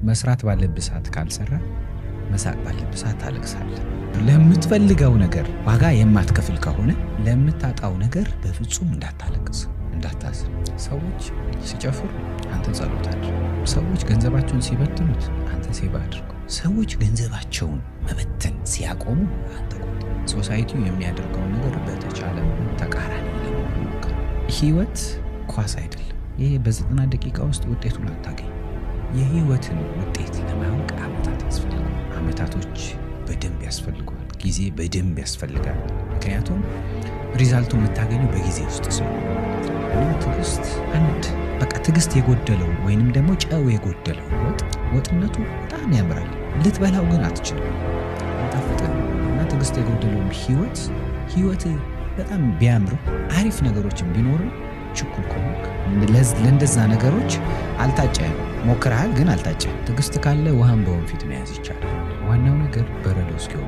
መስራት ባለብህ ሰዓት ካልሰራ መሳቅ ባለብህ ሰዓት ታለቅሳለህ። ለምትፈልገው ነገር ዋጋ የማትከፍል ከሆነ ለምታጣው ነገር በፍጹም እንዳታለቅስ፣ እንዳታዝን። ሰዎች ሲጨፍሩ አንተ ጸሎት አድርግ። ሰዎች ገንዘባቸውን ሲበትኑት አንተ save አድርግ። ሰዎች ገንዘባቸውን መበተን ሲያቆሙ አንተ ቆጥ። Society ው የሚያደርገውን ነገር በተቻለ ተቃራኒ ለመሆን ሞክር። ህይወት ኳስ አይደለም። ይሄ በ90 ደቂቃ ውስጥ ውጤቱን አታገኝ። የህይወትን ውጤት ለማወቅ አመታት ያስፈልጋል። አመታቶች በደንብ ያስፈልገዋል። ጊዜ በደንብ ያስፈልጋል። ምክንያቱም result ኡ የምታገኘው በጊዜ ውስጥ ስለሆነ ማለት ነው። እና ትዕግስት አንድ በቃ ትዕግስት የጎደለው ወይንም ደግሞ ጨው የጎደለው ወጥ ወጥነቱ በጣም ያምራል፣ ልትበላው ግን አትችልም፣ አይጣፍጥም። እና ትዕግስት የጎደለውም ህይወት በጣም ቢያምሩ አሪፍ ነገሮችን ቢኖሩ ችኩል ከሆንክ ለእንደዛ ነገሮች አልታጨህም። ሞክረሃል ግን አልታጨህም። ትዕግስት ካለ ውሃን በወንፊት መያዝ ይቻላል። ዋናው ነገር በረዶ እስኪወርድ